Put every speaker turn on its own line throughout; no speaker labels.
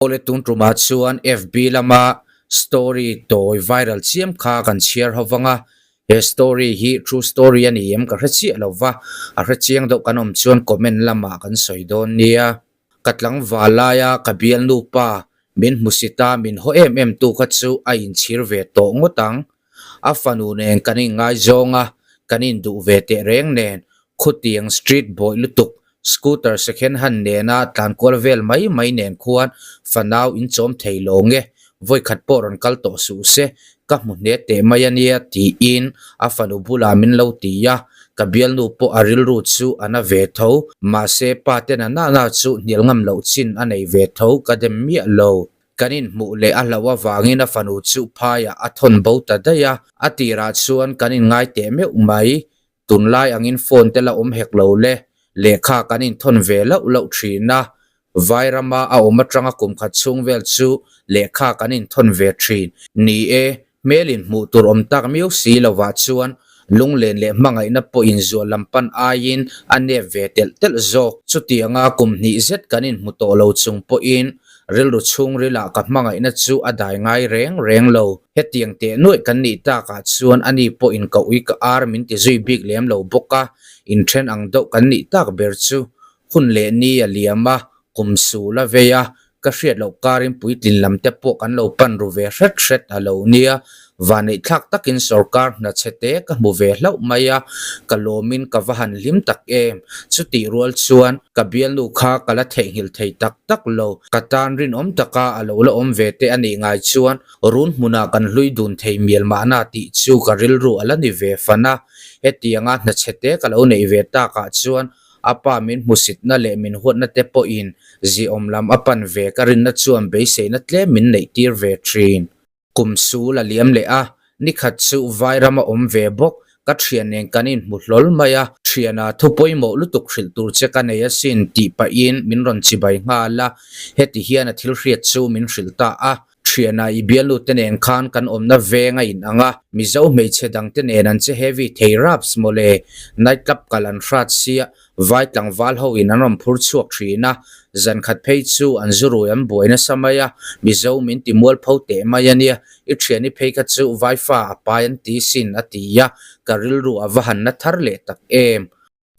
Awle tun tumah chuan FB lama story tawi viral chiam kha kan chhiar ho vang a, he story hi true story a ni em ka hre chiah lo va, a hre chiang deuh kan awm chuan comment lamah kan sawi dawn nia. Ka tlangval laia ka bialnu pa min hmusit a min haw em em tu kha chu a inchhir ve tawh ngawt ang. A fanu nen kan inngaizawng a, kan induh ve teh reng nen khutiang street boy lutuk Scooter second hand nena tlan kual vel mai mai nen khuan fanau in chawm thei lo nge, vawikhat pawh rawn kal tawh suh se, ka hmu hne teh mai a nia tiin a fanu bulah min lo ti a, ka bialnu pawh a rilru chu a na ve tho, mahse pa te na na na chu hnial ngam loh chin a nei ve tho ka dem miah lo. Kan inhmuh leh a hlauh avangin a fanu chu phaiah a thawn bo ta daih a, a tirah chuan kan inngai teh meuh mai, Tunlai angin phone te la awm hek lo le, lehkha kan inthawn ve loh loh thin a, Vairama a awm atanga kum khat chhung vel chu lehkha kan inthawn ve thin. Ni e, hmel inhmuh tur awm tak miau si lovah chuan lunglen leh hmangaihna pawh inzual lam pan aiin a nep ve telh telh zawk. Chutianga kum hnih zet kan inhmu tawh lo chung pawhin Rilru chhungrilah ka hmangaihna chu a dai ngai reng reng lo. Hetiang teh nuaih kan nih takah chuan ani pawhin ka ui ka ar min ti zui bik lem lo bawk a, inthen ang deuh kan nih tak ber chu hun leh ni a liam a, kum sul a vei a, ka hriat loh karin puitlin lam te pawh kan lo pan ru ve hret hret a lo nia. Vaneihthlak takin sorkar hna chhe te ka hmu ve hlauh mai a, ka lawmin ka va han hlim tak em. Chutih rual chuan ka bialnu kha ka la theihnghilh thei tak tak lo. Ka tan rinawm taka a lo la awm ve te a nih ngai chuan run hmunah kan hlui dun thei mial mahna tih chu ka rilru a la ni ve fan a. Hetianga hna chhe te ka lo neih ve takah chuan a pa min hmusitna leh min huatna te pawhin ziawm lam a pan ve ka rinna chuan beiseina tlem min neih tir ve thin. Kum sul a liam leh a, nikhat chu Vairam a awm ve bawk, ka thian nen kan inhmu hlawl mai a, thiana thu pawimawh lutuk hrilh tur che ka nei asin tih pahin min rawn chibai nghal a, heti hian a thil hriat chu min hrilh ta a, thiana i bialnu te nen khan kan awmna veng a inang a, Mizo hmeichhe dang te nen an che heavy thei raps mawle, night club kal an hrat sia, Vai tlangval ho in an rawn phur chhuak thin a, zan khat phei chu an zu rui an buai nasa mai a, Mizo min ti mual pho teh mai a nia, i thiani phei kha chu vai fa a pai an ti sin a ti a, ka rilru a va han na thar leh tak em.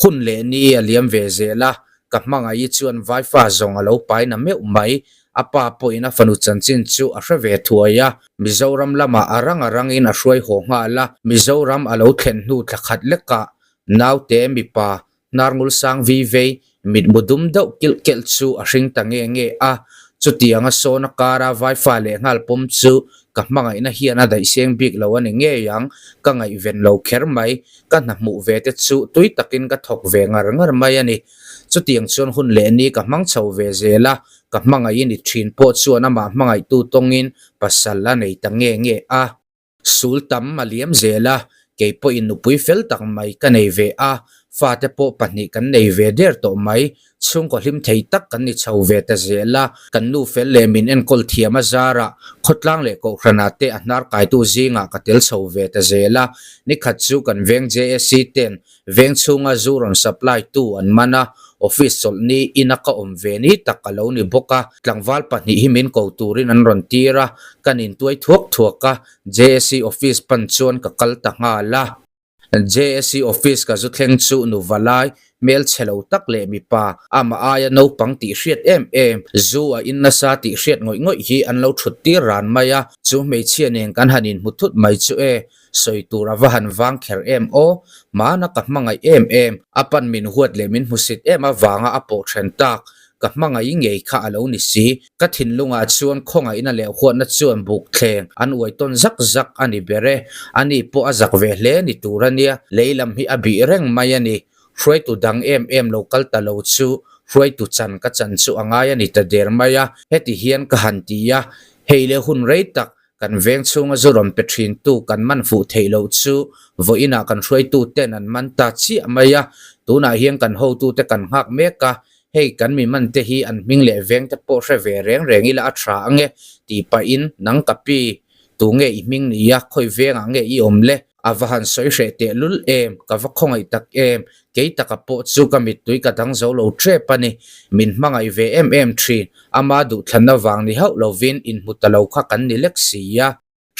Hun leh ni a liam ve zel a, ka hmangaih i chuan vai fa zawng a lo pai na meuh mai, a pa pawhin a fanu chanchin chu a hre ve thuai a, Mizoram lamah a rang a rangin a hruai haw nghal a, Mizoram a lo thlen hnu thla khat lekah Naute mipa hnarngul sang vi vei mitmu dum deuh kilh kelh chu a hring ta nge nge a, chutianga sawn a kara vaifa leh nghal pawm chu ka hmangaihna hian a daihseng bik lo a ni ngei ang, ka ngaihven lo kher mai, ka hna hmuh ve te chu tui takin ka thawk ve ngar ngar mai a ni. Chutiang chuan hun leh ni ka hmang chho ve zel a, ka hmangaihin i thin pawh chuan amah hmangaihtu tawngin pasal a nei ta nge nge a. Sul tam a liam zel a, kei pawhin nupui fel tak mai ka nei ve a, fate pawh pahnih kan nei ve der tawh mai, chhungkaw hlim thei tak kan ni chho ve ta zel a, kan nu fel leh min enkawl thiam a zarah khawtlang leh kohhranah te a hnar kaitu zingah ka tel chho ve ta zel a, nikhat chu kan veng JAC ten Veng chhunga zu rawn supply tu an man a, office chawlh ni ina ka awm ve ni tak a lo ni bawk a, tlangval pahnih hi min ko turin an rawn tir a, kan intuai thuak thuak a, JSC office pan chuan ka kal ta nghal a. JSC office ka zu thleng chu nu valai, hmel chhe lo tak leh mipa, amah aia naupang tih hriat em em, zu a in nasa tih hriat ngawih ngawih hi an lo thut tir ran mai a, chu hmeichhia nen kan han inhmu thut mai chu e, Sawi tur a va han vang kher em aw, hmana ka hmangaih em em, a pan min huat leh min hmusit em avanga a pawh then tak, ka hmangaih ngei kha a lo ni si. Ka thinlungah chuan khawngaihna leh huatna chuan buk thleng an uai tawn zak zak a ni ber e, ani pawh a zak ve hle ni tur a nia, lei lam hi a bih reng mai a ni. Hruaitu dang em em lo kal ta lo chu hruaitu chan ka chan chu a ngai a ni ta der mai a, heti hian ka han ti a, hei le hun rei tak Kan veng chhunga zu rawn pe thin tu kan man fuh theih loh chu vawiinah kan hruaitu ten an man ta chiah mai a, tunah hian kan hotu te kan nghak mek a, hei kan mi man te hi an hming leh veng te pawh hre ve reng reng ila a tha ange tih pahin nang ka pi, tu nge i hming ni a, khawi vengah nge i awm le? A va han sawi hreh teh lul em, ka va khawngaih tak em, kei taka pawh chu ka mittui ka dang zo lo tep a ni. Min hmangaih ve em em thin, ama duhthlanna vang ni hauh lovin inhmu ta lo kha kan ni lek si a.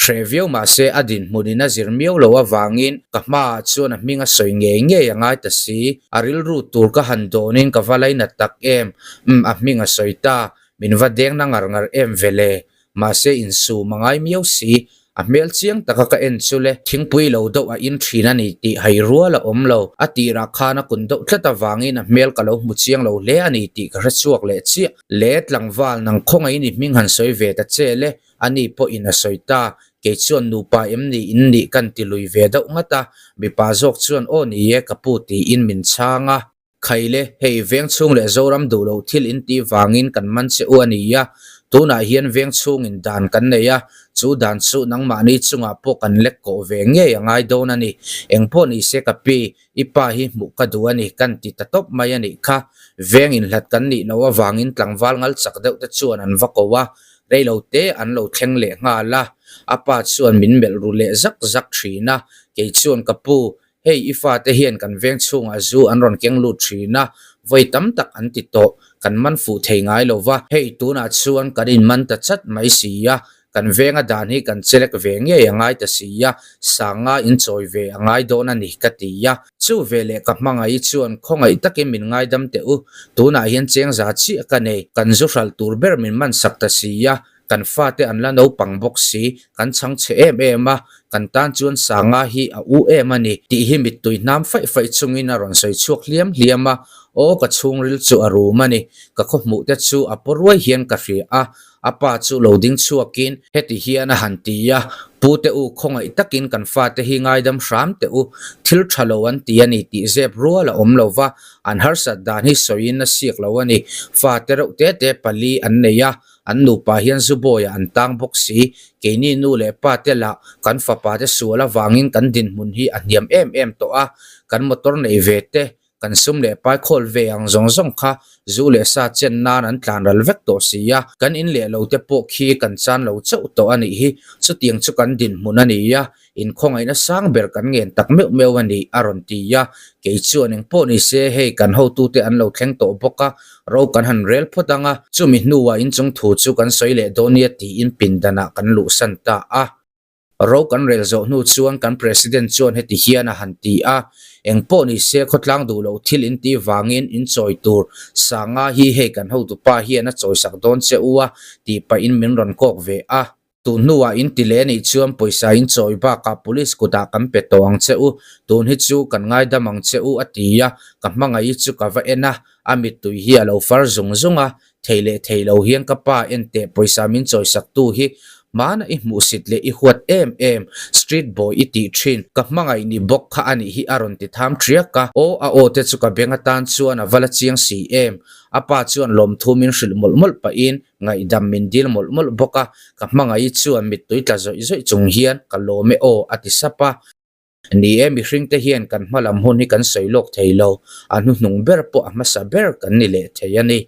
Hreh viau mahse a dinhmunin a zir miau lo avangin ka hmaah chuan a hming a sawi ngei ngei a ngai ta si. A rilru tur ka han dawnin ka va lainat tak em, umm a hming a sawi ta, min va deng na ngar ngar em ve le. Mahse insum a ngai miau si, a hmel chiang taka ka en chu le, thingpui lo deuh a in thin a ni tih hai rual a awm lo. A tirah khan a kun deuh tlat avangin a hmel ka lo hmu chiang lo hle a ni tih ka hre chhuak leh chiah. Le tlangval nang khawngaihin i hming han sawi ve ta che le, Ani pawhin a sawi ta, kei chuan nupa em ni in nih kan ti lui ve deuh ngat a, mipa zawk chuan aw ni e ka pu tiin min chhang a. Khaile, hei veng chhung leh Zoram duh loh thil in tih vangin kan man che u a ni a, tunah hian veng chhungin dan kan nei a, chu dan chu nangmahni chungah pawh kan lek kawh ve ngei a ngai dawn a ni. Engpawh ni se ka pi, i pa hi hmuh ka duh a ni kan ti ta tawp mai a nih kha. Veng inhlat kan nih loh avangin tlangval ngal chak deuh te chuan an va ko a, Reilo te an lo thleng leh nghal a, a pa chuan min melh ru leh zak zak thin a, kei chuan ka pu, hei i fate hian kan veng chhungah zu an rawn keng lut thin a, vawi tam tak an ti tawh, kan man fuh thei ngai lo va, hei tunah chuan kan inman ta chat mai si a, kan venga dan hi kan chelek ve ngei a ngai ta si a, sanga inchawi ve a ngai dawn a ni ka ti a. Chu veleh ka hmangaih chuan khawngaih takin min ngaidam teh u, tunah hian cheng za chiah ka nei, kan zu hralh tur ber min man sak ta si a, kan fate an la naupang bawk si, kan chhang chhe em em a, kan tan chuan Sanga hi a u em a ni tih hi mittui hnam faih faih chungin a rawn sawi chhuak hliam hliam a, aw ka chhungril chu a rum a ni, ka khawhmuh te chu a paw ruai hian ka hria a, A pa chu lo ding chhuakin heti hian a han ti a, Pu te u, khawngaih takin kan fate hi ngaidam hram teh u, thil tha lo an ti a ni tih zep rual a awm lo va, an harsat dan hi sawiin a siak lo a ni. Fate reuh te te pali an nei a, an nupa hian Zubawiah an tang bawk si. Keini nu leh pa te lah kan fapa te sual avangin kan dinhmun hi a hniam em em tawh a, kan motor nei ve te Kan sum leh pai khawl ve ang zawng zawng kha zu leh sa chen nan an tlan ral vek tawh si a, kan in leh lo te pawh khi kan chan lo chauh tawh a nih hi, chutiang chu kan dinhmun a ni a, inkhawngaihna sang ber kan ngen tak meuh meuh a ni a rawn ti a, kei chuan engpawh ni se hei kan hotute an lo thleng tawh bawk a, ro kan han rel phawt ang a, chumi hnuah inchung thu chu kan sawi leh dawn nia tiin pindanah kan luhsan ta a. Ro kan rel zawh hnu chuan kan President chuan heti hian a han ti a, Engpawh ni se khawtlang duh loh thil in tih vangin in chawi tur Sanga hi hei kan hotupa hian a chawisak dawn che u a tih pahin min rawn kawk ve a. Tun hnuah in ti leh anih chuan pawisa in chawi bakah police kutah kan pe tawh ang che u, tun hi chu kan ngaidam ang che u a ti a, ka hmangaih chu ka va en a, a mittui hi a lo far zung zung a, Thei leh thei lo hian ka pa en teh pawisa min chawisak tu hi hmana i hmuhsit leh i huat em em street boy i tih thin ka hmangaih ni bawk kha anih hi a rawn ti tham thiak a, aw a aw te chu ka beng atan chuan a va la chiang si em, a pa chuan lawmthu min hrilh mawlh mawlh pahin ngaihdam min dil mawlh mawlh bawk a, ka hmangaih chuan mittui tla zawih zawih chung hian ka lawm e aw a ti sap a. Ni e, mihringte hian kan hma lam hun hi kan sawi lawk thei lo, a hnuhnung ber pawh a hmasa ber kan ni leh thei a ni.